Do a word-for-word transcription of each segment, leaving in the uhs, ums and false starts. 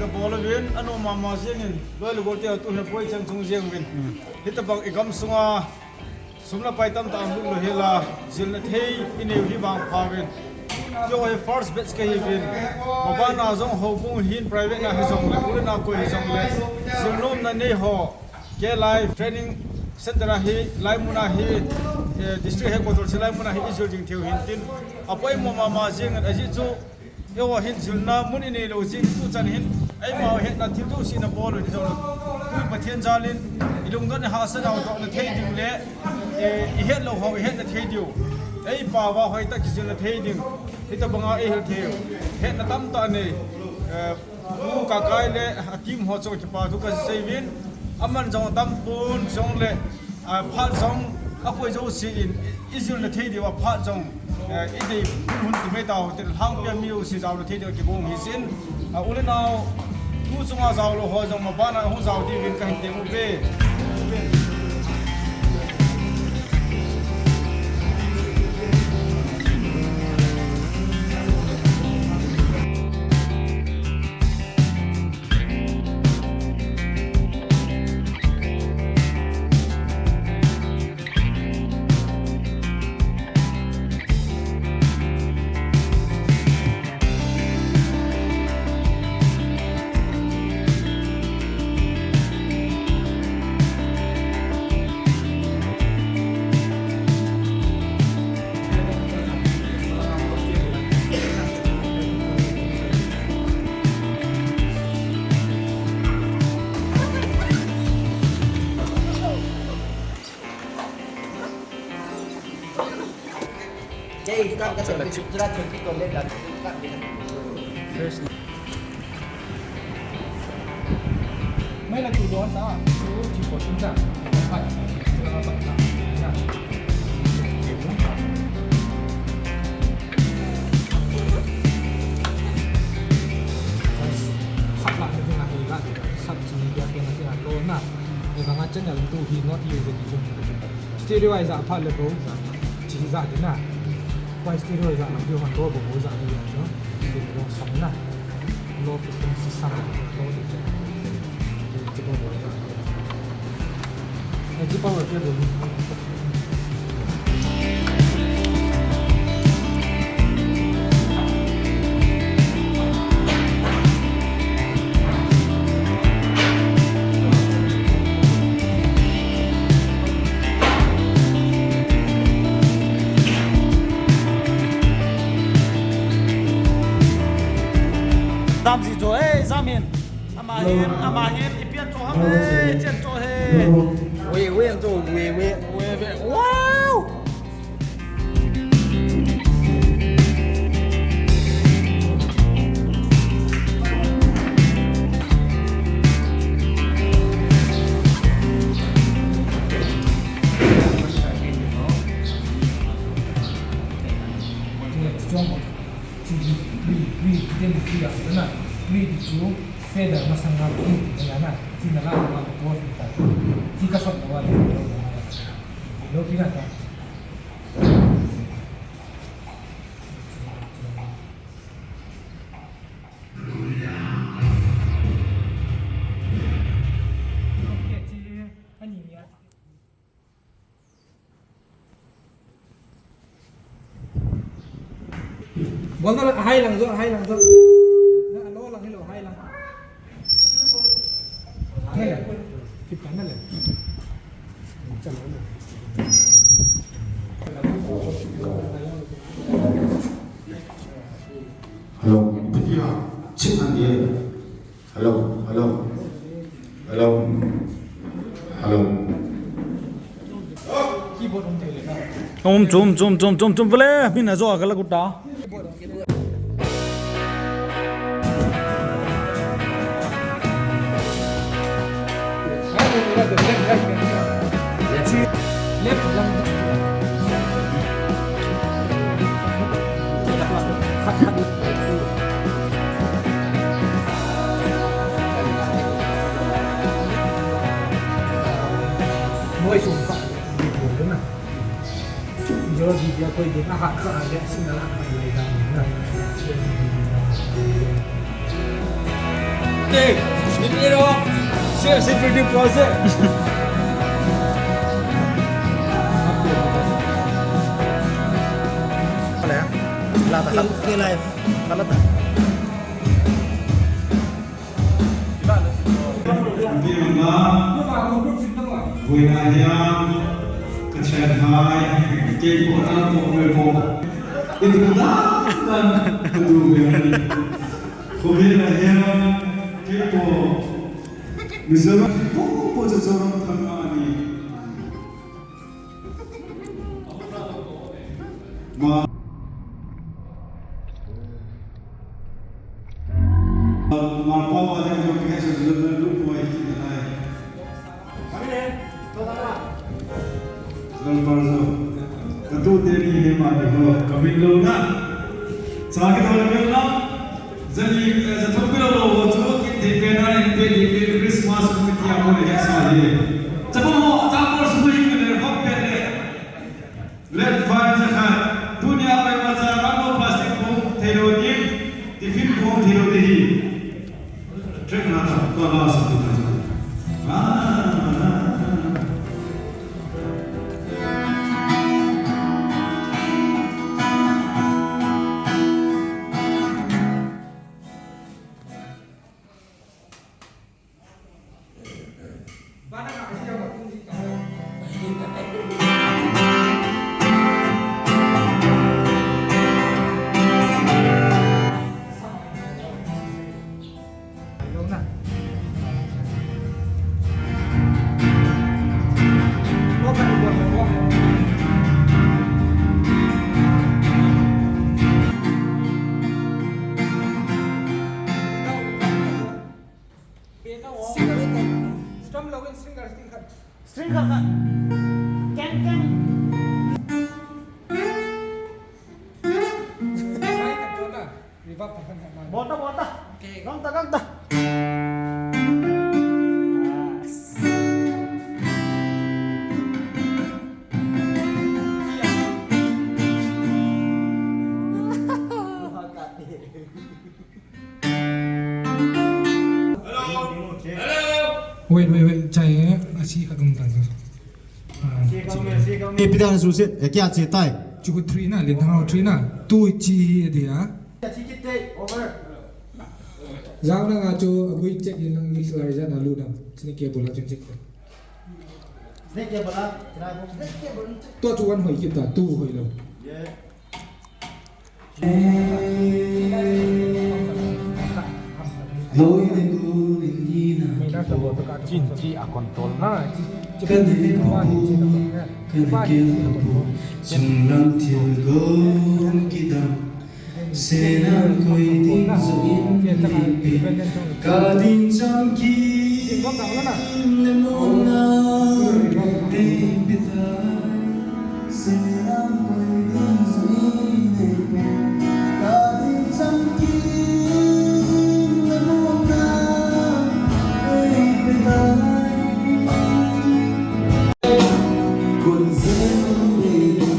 Ka bol uvin, anom mama jengin, loi le golte tu hi poi chang chung jeng uvin. Hmm. Hitabang i gamsunga, sum le pai tamtah um lou hela, jilna thei i neiu hi vangpha uvin. Keiho hi first batch kahi uvin. Mabana jong houbung hin private na hijongle, u le nao koi hijongle, jilnomna nei ho. K Life Training Center a hi, hilai mun a hi, eh, District Headquarters hilai mun a hi i jil ding theiu hin tin. Apoimo mama jengin ajeh chu, eiho hin jilna mun i neilou jeh in tuchan hin, eima hetna thil jouse i na bol u hi jong, tui Pathen jal in, i lungdon i hahsatnau dohna thei ding le, eh, i hetlou ho i hetna thei diu. Eipao va hoitah kijilna thei ding. Hitabanga i hil theiu. Hetna tamtah nei. Eh, Pu Kakai le a team ho chunga kipa thu kasei uvin, aman jong atampon jongle, a, phat jong akoi jouse in i, i jilna thei diu a phat jong, eh, i dei hun hun ti mai tao, te lhangpi a mi jouse jaona thei diu kibang hi jin, a, u le nao, tu chunga jaolou ho jong mabana hung jao diuvin kahin tem uve. Fresh. Mai la tu don sa, tu ti ko tin sa. Sub la ni na hi la, sub chi ni ya ke na ke na lo na. Ni ba nga channel tu hi not use ni tu. Stereo ai ja pha le bo ja. Chi ja de na. Koi stereo ja na, dio han lo bo bo ja de ya no. Stereo sam na. Low frequency sam na. Low de. Chi bo bo ja. Chi bo bo ja. Dam ji jo, eh, jam in. Ama hin, ama hin, i pian cho ham, eh, chen cho he. We, we, cho, we, we. We, we. Wow! Strong. Three, three, three, three, three, three, three, three, three, Feather masanga pu na na, chi na la ma ko ta. Chi ka sot na wa le. Lo ki na ta. Bol na, hai lang jo, hai lang jo. Na, lo lang hilo, hai lang. Hai lang. Kita na le. Hello, India, Chin and Hello, hello. Hello. Hello. Um, chum, chum, chum, chum, chum, vele, mina jo, kala kuta. Left. Noi sum pa, di ko na. Jo di dia koi di na ha ka le sin na la pa lai da na. Hey, sweet hero, share security process. Ke live. Bimba, buina hiam, ka chat hai, kei po na po me po. Itu dan dan, itu me. Khovel a hiam, kei po. Mizoram po po cha Zoram thang ani. Ma. Ma pa wa le ko ke sa le le lu ko ai ki na ai. Gal par zo. Ka tu te ni he ma ni ho. Ka min lo na. Sa ki thol min na. Zani, eh, za thum kilo lo ho chu, kin thei pen a, in pe, in pe, Christmas committee a mo le sa hi. Chapa mo, chapa su hi le hop pe le. Let five za khat. Tunia pai ma cha, ramlo plastic bom thei lo ni, tiffin bom thei lo ni hi. Track na ta, to la sa tu ta. Ah. Singer, singer. Strum lo in singer, string khat. String khat khat. Keng, keng. Sai khat chon na. Reverb khat khat khat na. Bol ta, bol ta. Okay. Gang ta, gang ta. Hello. Hello. Wait, wait, wait. Chai, eh, asi khat um ta. Ah, eh, pida na susit. Eh, kya chetai? Chuku three na, Linthang three na. Two chi hi dia. Jang na nga chu, agui check in lang ni lai jan alu dam. Sini ke bola chun check. Sini ke bola, kena bo. Tua chu one hoi kita, two hoi lo. Yeah. Chin chi a control na. Kan he pu pu, kan he kel pu pu, sunglam thil gom kidam. Sena koi ding jo in nei pe, ka ding chamkim le mona nei pe tai. Sena koi ding jo in nei pe, ka ding chamkim le mona nei pe tai. Kun se nei pe.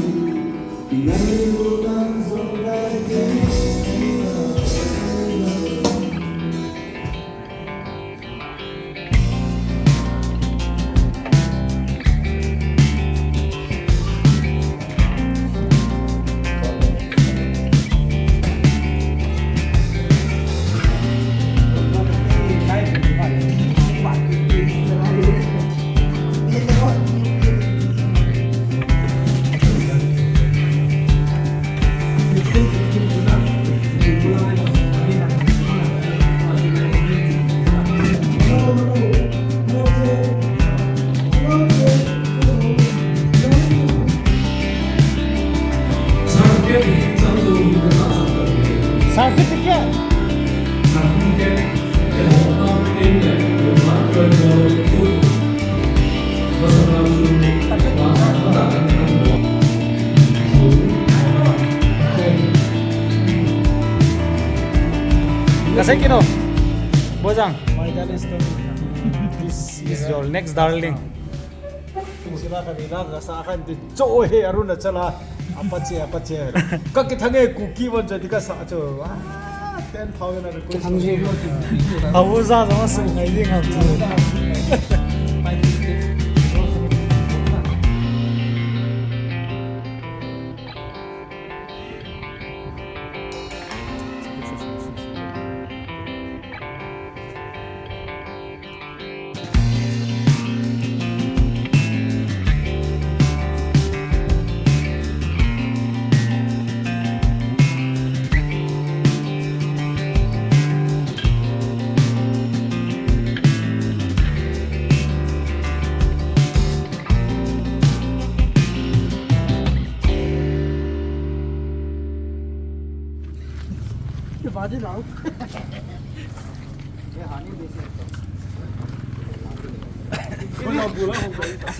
Certificate. Kasai kino, Bojang. My dad is coming. This is your next darling. Sila kami na, kasa kan di. Cho he, Arunachal a. Apache, Apache. Ka kithang e, Kuki von cho di kasa cho. Ah. Ten thousand a request. Abuza zong a sum ngai ding ham.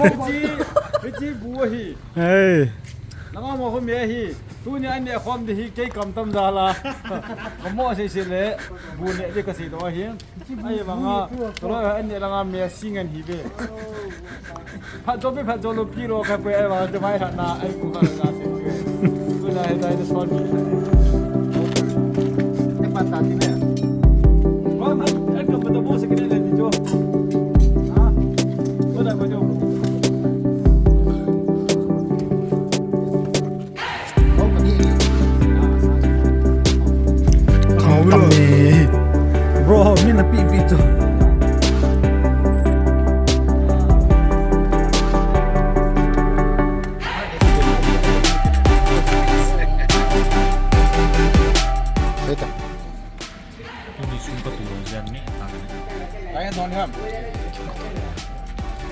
Hichi, hichi bu ahi. Hey. Langa mo ho me hi. Tuni an ne khom di hi kei kam tam jal a. Kamo sei sei le bu ne di ka sei do hi. Ai, vanga, tolo, an ne langa me si ngen hi ve. Phat jo pi, phat jo lo pi lo ka pe, ai, vanga, te mai na, ai, ku ka na se pe. Ku na, ai, dai, sol pi. E pa ta ti ne. Wa, ai, ai, ka pa ta bo se ke ne, ni jo. Ha? Ko da ko jo. Khang tam ni. Bro, mi na pi pi chu. Hei ta. Tuni sum ka tu lo jan ni ta ni. Ai, don ham.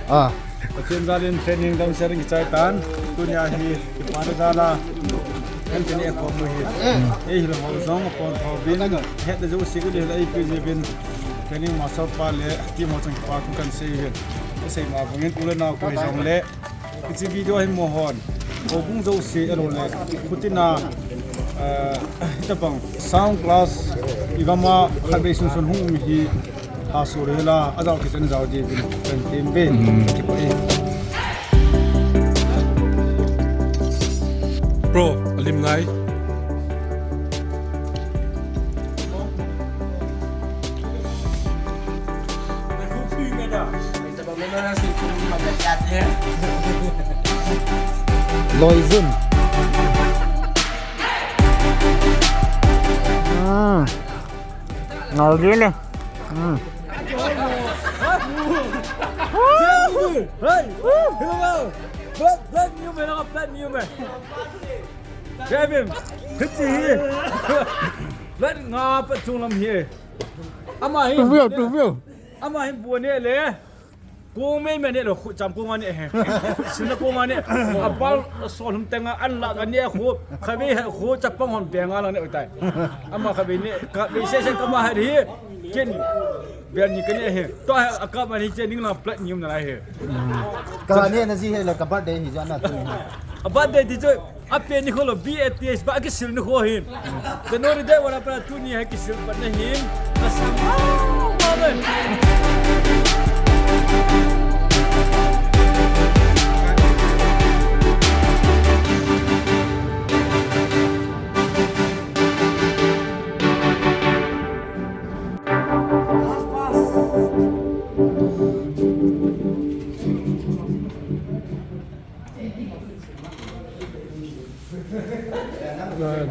Ah. Pathen jal in training dam sharing kichai tan. Tunia hi, para jal a. Kan tini e khom hi. Ei hi lo ho jong pon tho bin. Het le jo si ku le la i pi je bin. Training master pa le, team ho chang pa ku kan sei bin. Sei ma bangin u le nau ko jong le. Hichi video hi mohon. Ko bung jo si e lo le. Putina, eh, ita pang sound class. Igama khabe sun sun hung mi hi. Ha, sorry la, a jao kit in jao di bin, kan tim be. Hmm. Kipah e. Bro, a lim ngai. Loizun. Ah. Ngal gel e. Hmm. Hey! Hello! Blood, blood new man, blood new man. Kevin, hichi hi. Blood nga pa chung lam hi. Ama hi. Tu view, tu view. Ama hi bu ne le. Kong mei mei ne lo, khu cham kong a ne he. Sin na kong a ne. A bal sol hum tenga an la ka ne khu. Khabe he khu chapang hon tenga la ne oi tai. Ama khabe ne, khabe se se kama he hi. Ken. Bel ni ka ne he. To he a kama ni che ning la plat ni um na lai he. Ka ne na ji he la ka birthday hi ja na tu. A birthday di jo. Ape ni kho lo B A T S ba kisil ni kho hin. January date wala pa tuni hai kisil pa na hin. Asam. Amen.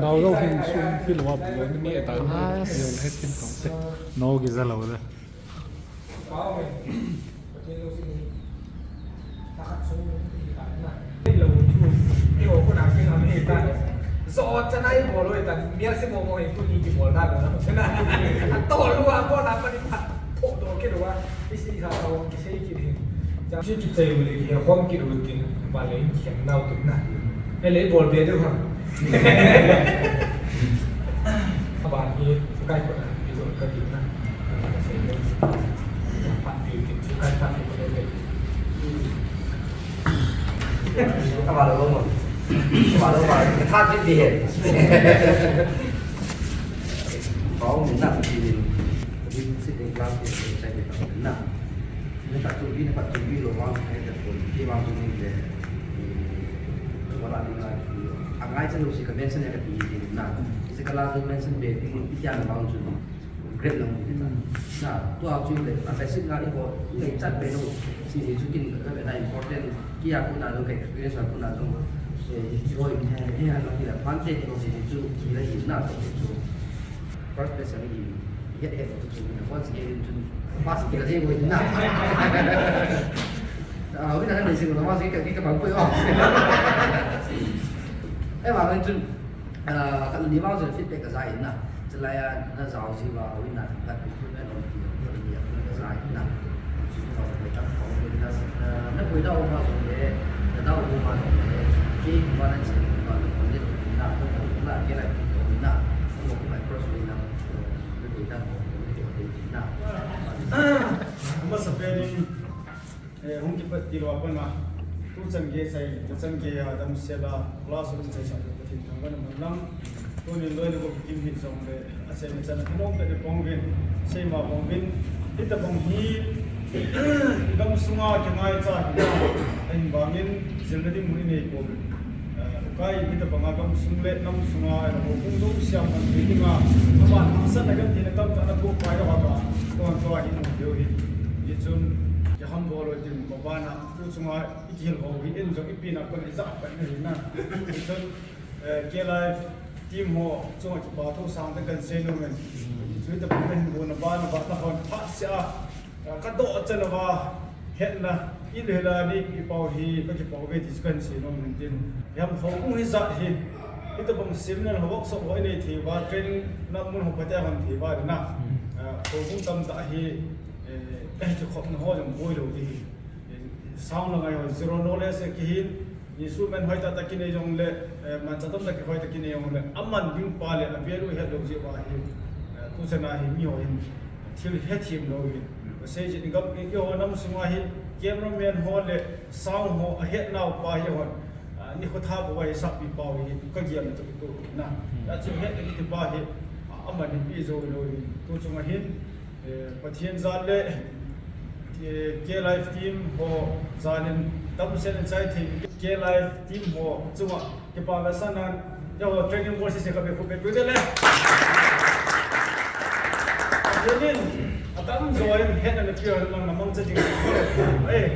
Nau lo hin sum pil wa bu ni ta. Yes. Nau gi za lo da. Zo chana i bol lo ta, mial si mo mo hi tu ni ki bol na lo na. A to lo a bol na pa ni pa. Pho do ke lo a. Isi ha to ki sei ki ni. Jam si ki chai u le ki hom ki ru tin, ba le in khem nau tin na. E le bol be de ha. Ba ni kai ko na, ki zo ka tin na. Ka sei le. Pat pi tin, kai pat pi ko le. Ka ba lo mo. Ka ba lo ba. Ka thi di he. Ba o na ki ni. Ki si de class ki sai de na. Na phat chom pi, na phat chom pi lo vang, eh, ta pon, pi vang chom pi le, eh, wala ni na, a ngai chan lo si ka mention ya ka pi pi na. Kala chu mention be ding in, i kian a bang chu grade lang ding ta. Na, tua chu le, a basic nga i ko, i ngai chat be lo, si si chu kin ka be na important, kia ku na lo, ka experience ku na lo, eh, i ko i he, he ha lo ki la, fan te ko si si chu, ki la i na to chu. First place ni, he he to chu, na, once again chu, pass ki la je ko na. Ah, wi na na si ko, pass ki ka, ki ka bang ko. Eh, ma, chu, Ah, khat ni vang chu feedback ka ja in na. Chulai a na jao ji uva, houin a khat improvement on ti jong ka ni a ka ja in na. Chu ni vang chu ka phong in na, ah, na koi da uva jong le, na da uva jong le, ke uva na chen uva na kon le na, na ke la ki ko na, na ko my cross le na, na koi da ko ko na. Masa pe ni. Eh, hung kipat tilou a pat a, tuchan gei chai, tuchan gei a damsel a, class hung chai sa, Pathen thangvah in umhen lang. Tunin loi le gol kikim hih jongle, achaina chan a thanom tah in pang uvin, seima pang uvin, hitabang hi, i gamsunga kingaicha hi, ahin bangin, jilna ding mun i nei pouvin. Eh, ukai hitabang a gamsung le namsung a, eh, houbung lungsiam man thei dinga, aman hahsatna gentheina tamtah ana toh pai lou a, kon tua hi mu thei u hi. Hichun, kihambol u hitin, ko bana, tu chunga, i kihil ho hi, in jong i pina kon i ja pai na hi na. Hichun, eh, K Life team ho chunga kipa thu sangtah kan sei nom in. Hichun hitabang a hin bu na ba na ba ta hon phat sia. Ka doh chan uva hetna i le la ni i pau hi ka kipau ve ti chu kan sei nom in tin. Hiam houbung hi jat hi. Hitabang seminar ho workshop ho i nei thei uva, training na mun ho pate hon thei uva na. Ah, houbung tamtah hi, eh, eh, kikhopna ho jong boi lou ding hi. Sang lang a hi zero knowledge a kihin, instrument hoitah tah kinei jongle, eh, manchah tamtah kihoi tah kinei jongle, aman ding pa le, a value het lou jeh uva hi, eh, tuchan a hi mi ho hin, thil hethem lou hin. Ka sei jeh in gam, i, i ho nam sunga hi, cameraman ho le, sound ho, a hetnau pa hi hon, ah, ni khotha bou a hi sakpi pau hi, ka gel na tu tu na. Hmm. A chu het na kiti pa hi, ah, aman hi pi jou lou hin, tu chunga hin, Eh, Pathen jal le, eh, K Life team ho jal in damsel in chai thei, K Life team ho chunga kipa ve sanan, ya ho training course se ka be khu be khu de le. Pathen in atam jo in hetna le pia lang na mang cha jing. Eh.